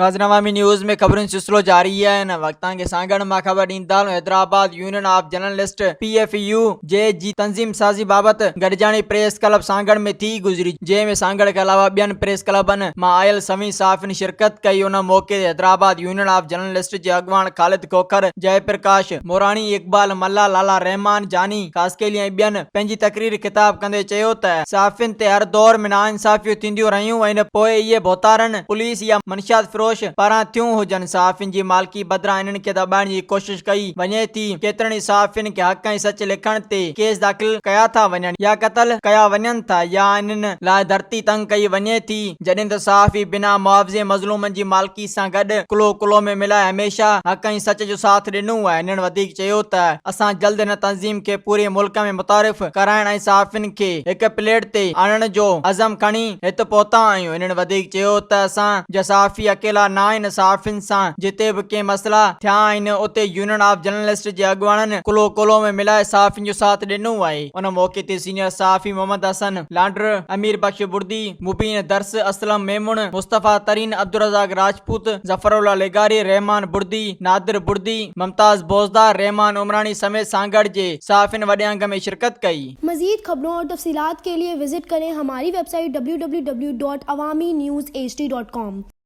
ناظرين عوامي نيوز ۾ خبرن جو سلسلو جاري آهي هن وقت توهان کي سانگهڙ مان خبر ڏيندا هلون Hyderabad union of journalist P F U جي جي تنظيم سازي بابت گڏجاڻي پريس ڪلب سانگهڙ ۾ ٿي گذري جنهن ۾ سانگهڙ کان علاوه ٻين پريس ڪلبن مان آيل سوين صحافين شرڪت ڪئي ان موقعي تي حيدرآباد يونين آف جرنلسٽ جي اڳواڻ خالد کوکر، جئه پرڪاش موراڻي، اقبال ملاح، لالا رحمان جاني خاصخيلي ۽ ٻين پنهنجي تقرير خطاب ڪندي چيو ته صحافين تي هر دور ۾ ناانصافيون ٿينديون رهيون ۽ پوء اهي ڀوتارن، پوليس يا منشيات فروش پاران ٿيون هجن، صحافين جي مالڪي بدران انهن کي دٻائڻ جي ڪوشش ڪئي وڃي ٿي، ڪيترن ئي صحافين کي حق ۽ سچ لکڻ تي ڪيس داخل ڪيا ٿا وڃن يا قتل ڪيا وڃن ٿا يا انهن لاء ڌرتي تنگ ڪئي وڃي ٿي، جڏهن ته صحافي بنا معاوضي مظلومن جي مالڪي سان گڏ ڪلهو ڪلهو ۾ ملائي هميشه حق ۽ سچ جو ساٿ ڏنو آهي. هنن وڌيڪ چيو ته اسان جلد هن تنظيم کي پوري ملڪ ۾ متعارف ڪرائڻ ۽ صحافين کي هڪ پليٽ تي آڻڻ جو عزم کڻي هت پهتا آهيون. هنن وڌيڪ چيو ته اسان جا صحافي اڪيلا ناهن، صحافين سان جتي به ڪي مسئلا ٿيا آهن اتي يونين آف جرنلسٽ جي اڳواڻن ڪلهو ڪلهو ۾ ملائي صحافين جو ساٿ ڏنو آهي. ان موقعي تي سينيئر صحافي محمد حسن لانڊر، امير بخش بڙدي، مبين درس، اسلم ميمڻ، مصطفيٰ ترين، عبدالرزاق راجپوت، ظفر الله لغاري، رحمان بڙدي، نادر بڙدي، ممتاز بوزدار، رحمان عمراڻي سميت سانگهڙ جي صحافين وڏي انگ ۾ شرڪت ڪئي. مزيد خبرون اور تفصيلات کے لئے وزٽ ڪرين ھماري web site www.awamiNewsHD.com.